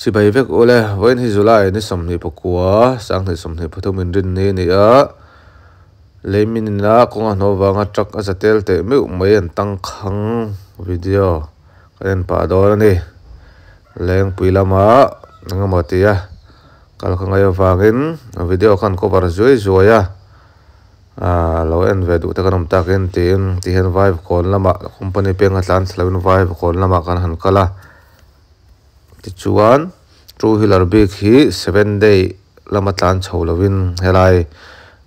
Chibai vek ule, vawiin hi July ni 24, 2023 inrinni a ni a, leimin ina kawng a hnawh vanga truck a za tel teh meuh mai an tangkhang video ka en pah dawn a ni. Lengpui lama eng emaw tia kal ka ngaih avangin video khan cover zuai zuai a, aaa lo en ve duh te kan awm takin tiin tihian Vaivakawn lamah company peng a tlan thla lovin Vaivakawn lamah kan han kal a. Tichuan two wheeler bik hi seven day lama tlan chho lovin helai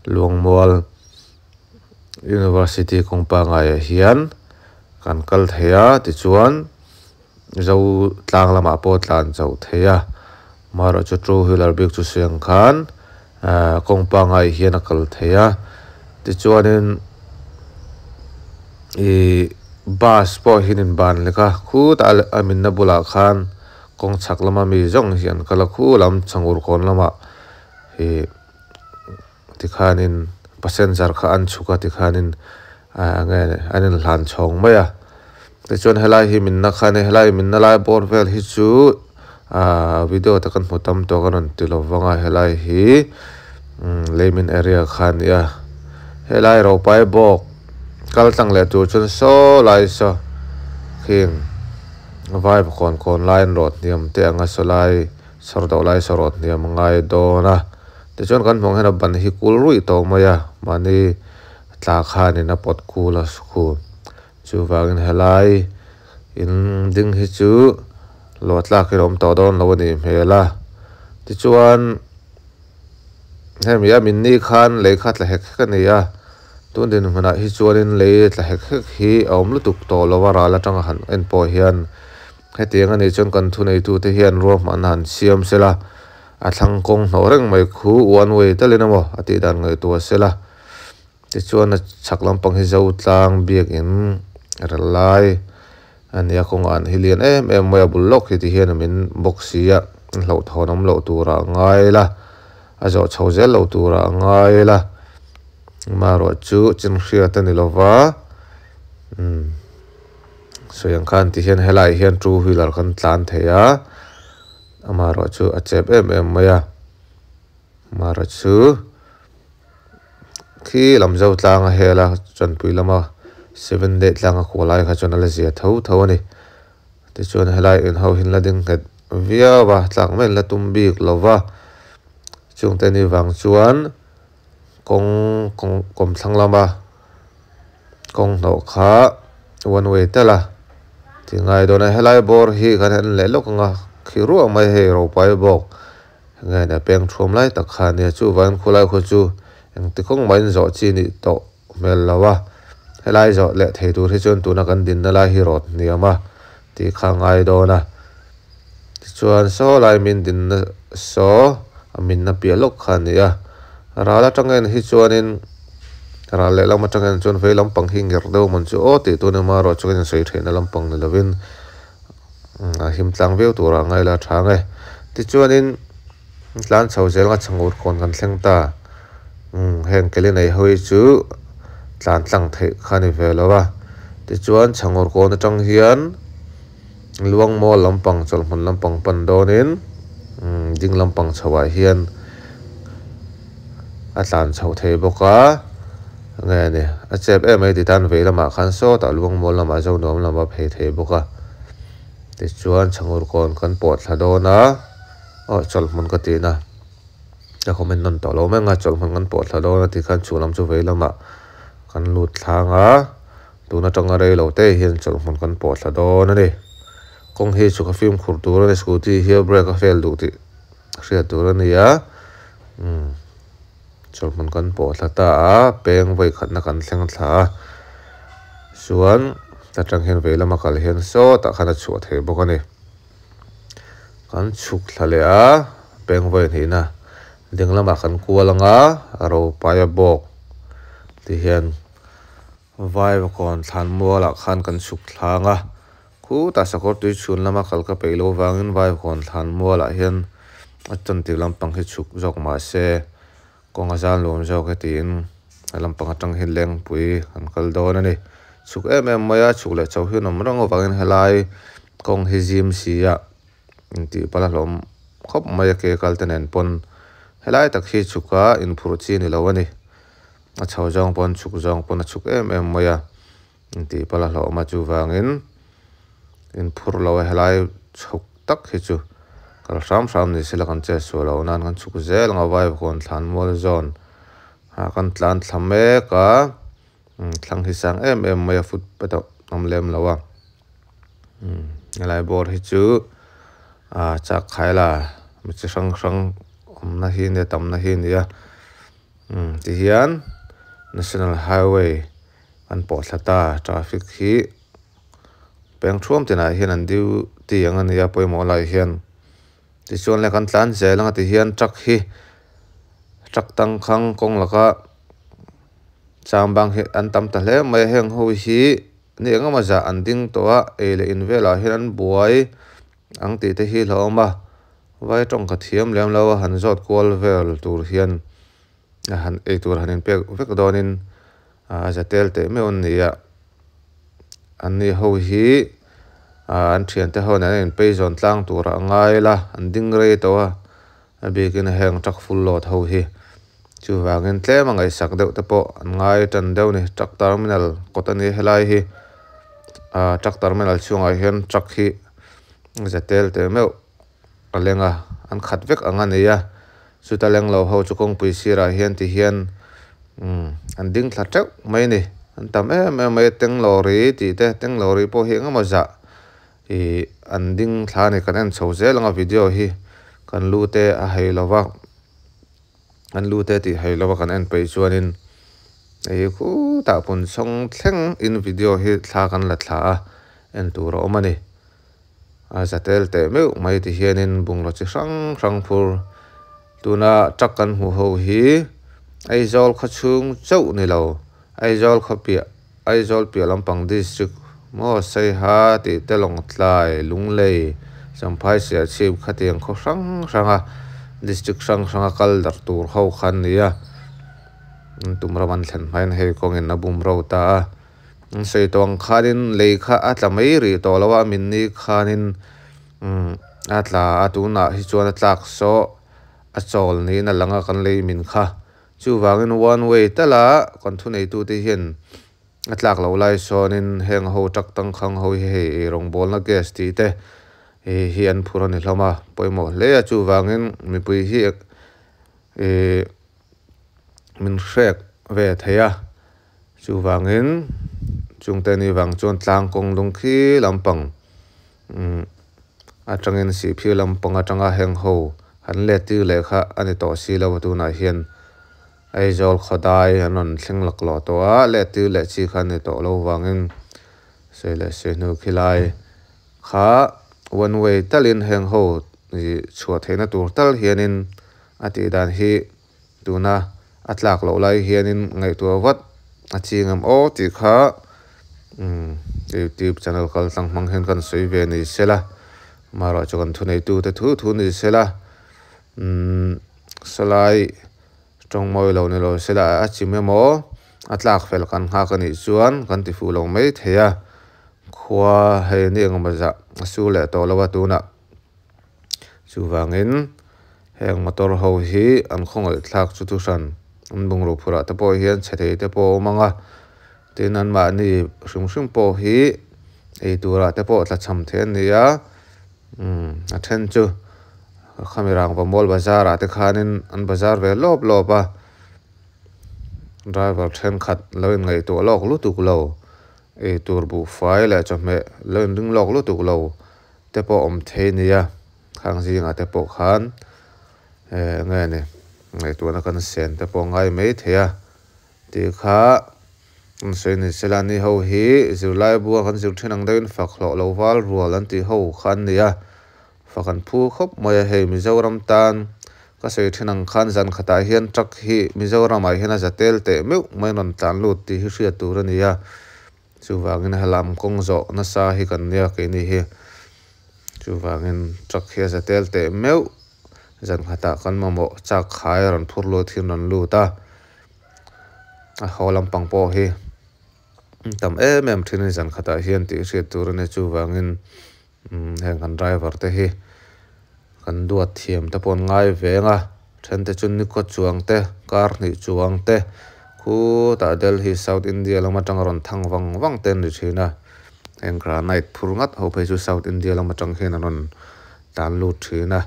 Luangmual University kawng pangaiah hian kan kal thei a, tichuan zo tlang lamah pawh tlan chauh thei a, amaherawh chu two wheeler bik chu siang khan ahh kawng pangai hian a kal thei a, tichuanin ihh bus pawh hi in ban lek a khutah a minna bulah khan kawng chhak lama mi zawng hi an kal a khu lam chhangur kawn lamah ih tikhanin passenger kha an chhuk a tikhanin ah enge an inhlan chhawng mai a tichuan helai hi minna kha a ni helai minna lai bawr vel hi chu ah video te kan hmu tam tawk a rawn ti lo vang a helai hi leimin area kha a ni a helai rawpai bawk kal tlang leh tur chuan saw lai saw khing vai kawn kawn lai an rawt hniam te anga saw lai chhawr deuh lai saw rawt hniam a ngai dawn a tichuan kan hmuh ang hian a ban hi kul ruih tawh mai a mahni tla khanin a pawt kul a school chuvangin helai in ding hi chu luah tlak in a awm tawh dawn lo a nih hmel a tichuan hemi a min ni khan lei kha tla hek hek a ni a tun dinhmunah hi chuanin lei tla hek hek hi a awm lutuk tawh lo a ral atanga han en pawh hian hetiang a nih chuan kan thuneitute hian ruahmanna han siam sela a thlang kawng hnawh reng mai khu one way talin emaw a tih dan ngaihtuah sela. Tichuan a chhak lampang hi zo tlang biakin rel lai a ni a kawngah an hi lian em em mai a bul lawk hi ti hian min bawk si a hlauhthawn awm loh turah a ngai la a zawh chho zel loh turah a ngai la amaherawh chu chin hriat a ni lova umm sawi ang khan ti hian helaiah hian two wheeler kan tlan thei a amaherawh chu a chep em em mai a amaherawh chu. Khi lam zo tlang a hel a chanpui lama seven day tlang a khuh lai kha chuan a la zia tho tho a ni tichuan helai in ho hi an la ding nghet viau a tlak mai an la tum bik lo va chungte ni vang chuan kawng kawng kawmthlang lama kawng hnawh kha one way tel a ti ngai dawn a helai bawr hi kan en leh lawk ang a khi ruah mai hei ropui bawk. Nge nia peng thuam lai tak kha ania chuvangin khulai khu chu engti kawng mahin zawh chi nih tawh hmel lo a, helai zawh leh thei tur hi chuan tuna kan dinna lai hi rawt hniam a tih kha a ngai dawn a, tichuan saw lai min dinna saw a minna piah lawk kha a ni a, ral atang en hi chuanin ral lehlam atang en chuan vei lampang hi ngirh deuh mawn chu aw tih tun emaw erawh chuan insawi theihna lampang ni lovin. A him tlang viau turah a ngaila tha ang e. Tichuanin tlan chho zel nga chhangur kawn kan thleng ta. Umm heng keli nei ho hi chu tlan tlang theih kha a ni ve lo a. Tichuan chhangur kawn atang hian Luangmual lampang chawlhmun lampang pan dawnin umm ding lampang chhoah hian a tlan chho thei bawk a. Nge a ni a chep em mai ti tan vei lamah khan sawtah Luangmual lamah Zonuam lamah phei thei bawk a tichuan chhangur kawn kan pawh thla dawn a aw chawlhhmun ka tihna ka comment nawn tawh lo mai ang a chawlhhmun kan pawh thla dawn a tikhan chhuk lam chu vei lamah kan lut thlang a tun atanga rei lo te hian chawlhhmun kan pawh thla dawn a ni kawng hi chhuk a fimkhur tur a ni scooty hi a brake a fail duh tih hriat tur a ni a umm. Chawlhmun kan pawh thla ta a, peng vawi khatna kan thleng thla a, chuan ta tang hian vei lama kal hian sawtah khan a chhuah thei bawk a ni. Kan chhuk thla leh a, peng vawi hnihna ding lamah kan kual ang a, a ropaia bawk ti hian Vaivakawn thlan mualah khan kan chhuk thlang a, khutah sakawr tui chhun lama kal ka peih loh vangin Vaivakawn thlan mualah hian a chantir lampang hi chhuk zawk mah se kawng a zan luam zawk e tiin a lampang atang hian lengpui an kal dawn a ni. Chhuk em em mai a, chhuk leh chho hi an awm reng avangin helai kawng hi zim si a. Intih palh a hlawm khawp mai a ke kal te nen pawn helai tak hi chhuk a inphurh chi a ni lo a ni a chho zawng pawn chhuk zawng pawn a chhuk em em mai a intih palh a hlawm a chuvangin inphurh lo a helai chhuk tak hi chu kal hram hram ni sela kan chet suah loh nan kan chhuk zel ang a vaivakawn thlan mual zawn ah kan tlan thla mek a thlang hi sang em em mai a footpath a awm lem lo a helai bawr hi chu ah chak khai la mi chi hrang hrang awmna hi nia tamna hi a ni a tihian national highway an pawh thla ta traffic hi peng thuam tinah hian an duty ang a nia pawimawh lai hian tichuan le kan tlan zel ang a tihian truck hi truck tangkhang kawng laka chambang hi an tam ta hle mai a heng ho hi ni eng emaw zah an ding tawh a ei leh in velah hian an buai ang tih te hi a hlauhawm a vai tawng ka thiam lem lo a han zawt kual vel tur hian a han ei tur han inpek vek dawnin a za tel teh meuh an ni a an ni ho hi ah an thiante ho nen an inpei zawn tlang tur a ngai la an ding rei tawh a a bikin heng truck full load ho hi chuvangin tlem a ngaihsak deuh te pawh an ngai tan deuh a ni truck terminal kawt a ni helai hi ah truck terminal chhungah hian truck hi za tel teh meuh a leng a an khat vek ang a ni a chuta leng lo ho chu kawngpui sirah hian ti hian umm an ding thla teuh mai a ni an tam em em mai a tenglawri tih te tenglawri pawh hi engemaw zah ih an ding thla a ni kan en chho zel ang a video hi kan lu te a hei lo va an lu te tih hei lo va kan en peih chuanin hei khutah pawn sawng thleng in video hi thla kan la thla a en tur a awm a ni. A za tel teh meuh mai ti hianin bungraw chi hrang hrang phur tuna truck kan hmuh ho hi Aizawl khaw chhung chauh ni lo Aizawl khaw piah Aizawl piah lampang district maw Saiha tih te Lawngtlai Lunglei Champhai Sialchhip khatiang khaw hrang hrang a district hrang hrang a kal darh tur ho kha an ni a an tum ram an thlen hmain hei kawngin a bum ro ta a. An sawi tawh ang khanin lei kha a tla mai rih tawh lo a min ni khanin umm a tla a tunah hi chuan a tlak sawh a chawl niin a lang a kan lei min kha chuvangin one way tala kan thuneitute hian a tlak loh lai sawnin heng ho truck tangkhang ho hi hei eirawngbawlna gas tih te hei hi an phur a ni hlawm a pawimawh hle a chuvangin mipui hi ihh min hrek ve thei a. Chuvangin chungte ni vang chuan tlang kawng lung khi lampang umm atangin sihphir lampang atanga heng ho han let tir leh kha a ni tawh si lo a tunah hian Aizawl khawdai an rawn thleng laklawh tawh a let tir leh chi kha a ni tawh lo vangin sawi leh sawi hnu khilai kha one way talin heng ho ih chhuah theihna tur tal hianin a tih dan hi. Tuna a tlak loh lai hianin ngaihtuah vat a ching em aw tih kha umm youtube channel kal tlang hmang hian kan sawi ve ni sela amaherawhchu chu kan thuneitu te thu thu ni sela umm sawlai tawng mawi lo ni lo sela a chim emaw a tlak fel kan nghak a nih chuan kan ti fuh lo mai thei a khua hei ni engemaw zah a su leh tawh lo a tunah. Chuvangin heng motor ho hi an khawngaih thlak chu thu hran an bungraw phurh ah te pawh hian chhe thei te pawh a awm ang a tin anmahni hrim hrim pawh hi ei turah te pawh tla cham thei an ni a umm a then chu khami rangva mual bazar ah te khanin an bazar ve lawp lawp a driver thenkhat lo inngaihtuah lawk lutuk lo ei tur buhfai leh chawhmeh lo inring lawk lutuk lo. Te pawh awm thei nia khang zingah te pawh khan eh nge ni ngaihtuahna kan sen te pawh ngai mai thei a tih kha an sawi ni sela ni ho hi zirlai bua kan zir thin ang deuhin fak hlawh lo val rual an tih ho kha an ni a fak an phu khawp mai a hei Mizoram tan ka sawi thin ang khan zan khatah hian truck hi Mizoramah hian a za tel teh meuh mai rawn tlan lut tih hi hriat tur a ni a. Chuvangin helam kawng zawh nasa hi kan nia keini hi. Chuvangin truck hi a za tel teh meuh. Zan khatah kan mamawh chak khai a rawn phur lut hi an rawn lut a. A haw lampang pawh hi tam em em thin a ni zan khatah hian tih hriat tur a ni. Chuvangin heng kan driver te hi. Kan duat thiam te pawh an ngai veng a then te chu ni kaw chuang te kar hnih chuang te khutah Delhi South India lam atanga rawn thang vang vang te an ni thin a heng granite phur ngat ho phei chu South India lam atang hian an rawn tlan lut thin a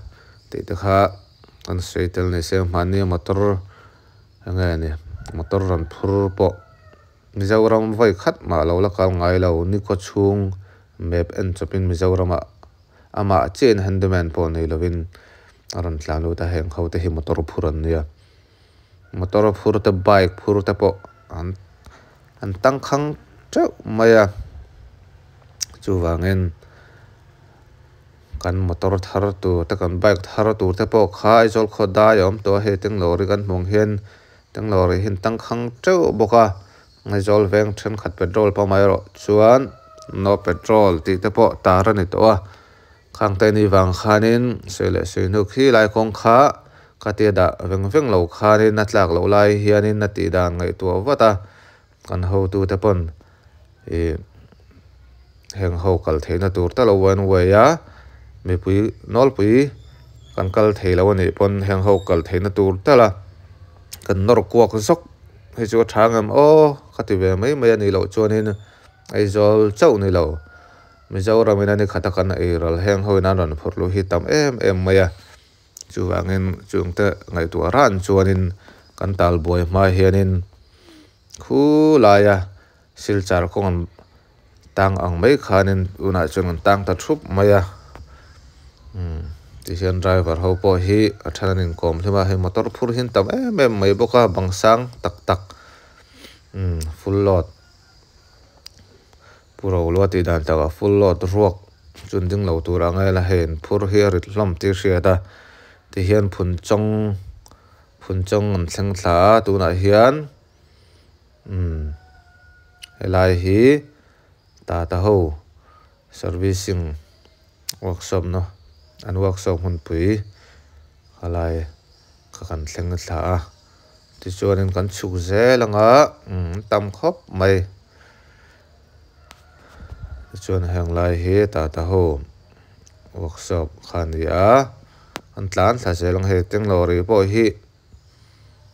tih te kha an sawi tel ni se mahni motor enge ni motor rawn phur pawh Mizoram vawi khat mah lo la kal ngai lo ni kaw chhung map en chawpin Mizoram ah amah chiahin handyman pawh nei lovin a rawn tlan lut a heng ho te hi motor phur an nia motor phur te bike phur te pawh an an tangkhang teuh mai a chuvangin kan motor thar tur te kan bike thar tur te pawh kha Aizawl khaw dai a awm tawh a hei Tenglawri kan hmuh ang hian Tenglawri hi an tangkhang teuh bawk a Aizawl veng thenkhat petrol pump ah erawh chuan no petrol tih te pawh tar a ni tawh a khang te ni vang khanin sawi leh sawi hnu khi lai kawng kha khatia dah veng veng lo khanin a tlak loh lai hianin a tih dan ngaihtuah vat a kan hotute pawn ih heng ho kal theihna tur tal a one way a mipui nawlpui kan kal thei lo a nih pawn heng ho kal theihna tur tal a kan nawr kuak zawk hei chu a tha ngam aw ka ti ve mai mai a nih loh chuanin Aizawl chauh ni lo Mizoram in a ni khat a kan ei ral heng ho in an rawn phawrh luh hi tam em em mai a chuvangin chungte ngaihtuah ran chuanin kan talbuai hma hianin khulaia Silchar kawng an tang ang mai khanin tunah chuan an tang ta thup mai a umm tihian driver ho pawh hi a then an inkawm hlim a hei motor phur hi an tam em em mai bawk a bang sang tak tak umm full load pu ro lua tih dan takah full load ruak chu an ding lo tur ang ela hei an phur hi a rit hlawm tih a hriat a tihian phun chawng phun chawng an thleng thla a tunah hian. Umm helai hi Tata ho servicing workshop na an workshop hmunpui helai kha kan thleng thla a tichuanin kan chhuk zel anga umm an tam khawp mai tichuan heng lai hi Tata ho workshop kha a ni a an tlan thla zel ang hei Tenglawri pawh hi.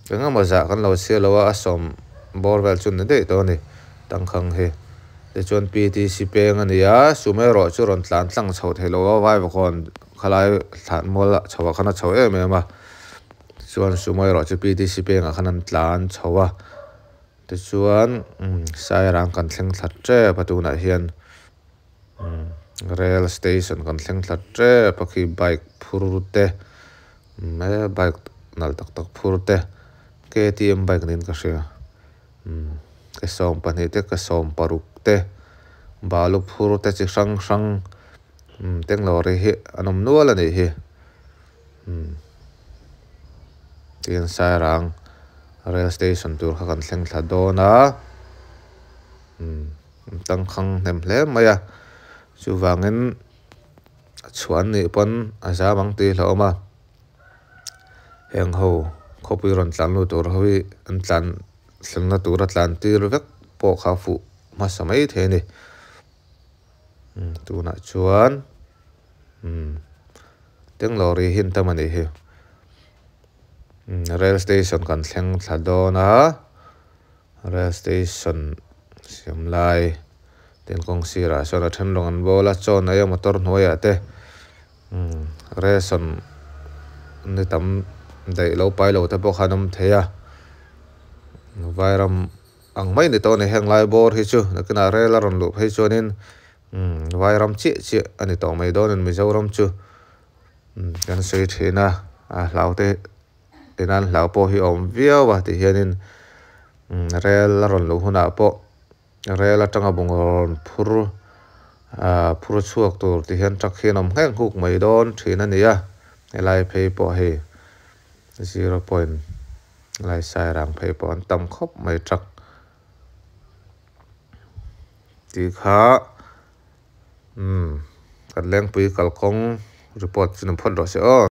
Engemaw zah kan lo chhiar lo a, a sawm bawr vel chu ni daih tawh a ni tangkhang hi. Tichuan PTC peng a ni a, sum erawh chu rawn tlan tlang chho thei lo a, Vaivakawn khalai thlan mual ah chho ah khan a chho em em a. Tichuan sum erawh chu PTC pengah khan an tlan chho a, tichuan Sairang kan thleng thla tep a tunah hian rail station kan thleng thla tep a khi bike phur te. Umm he bike nalh tak tak phur te ktm bike niin ka hria umm ke sawm pahnih te ke sawm paruk te balu phur te chi hrang hrang umm Tenglawri hi an awm nual a nih hi umm tin Sairang rail station tur kha kan thleng thla dawn a umm an tangkhang hnem hle mai a chuvangin. A chhuah an nih pawn a zam ang tih hlauhawm a, heng ho khawpui rawn tlan lut tur ho hi an tlan thlengna tura tlan tir vek pawh kha a fuh hmasa mai thei a ni. Umm tunah chuan umm Tenglawri hi an tam a nih hi. Umm rail station kan thleng thla dawn a. Rail station siam lai tin kawng sirah sawn a then rawng an bawl a chaw nei a motor hnuaiah te umm ration ni tam daih lo pai lo te pawh kha an awm thei a vairam ang mai ni tawh a ni heng lai bawr hi chu nakinah rail a rawn luh phei chuanin umm vairam chiah chiah a ni tawh mai dawn a ni Mizoram chu umm kan sawi thin a a hlau te. Tinan hlau pawh hi a awm viau a tihianin rel a rawn luh hunah pawh rel atanga bungraw rawn phur ah phur chhuak tur tihian truck hian a awm nghek nghuk mai dawn thin a ni a helai phei pawh hei zero point lai sairang phei pawh an tam khawp mai truck tih kha umm kan lengpui kalkawng report chu ni phawt rawh se aw.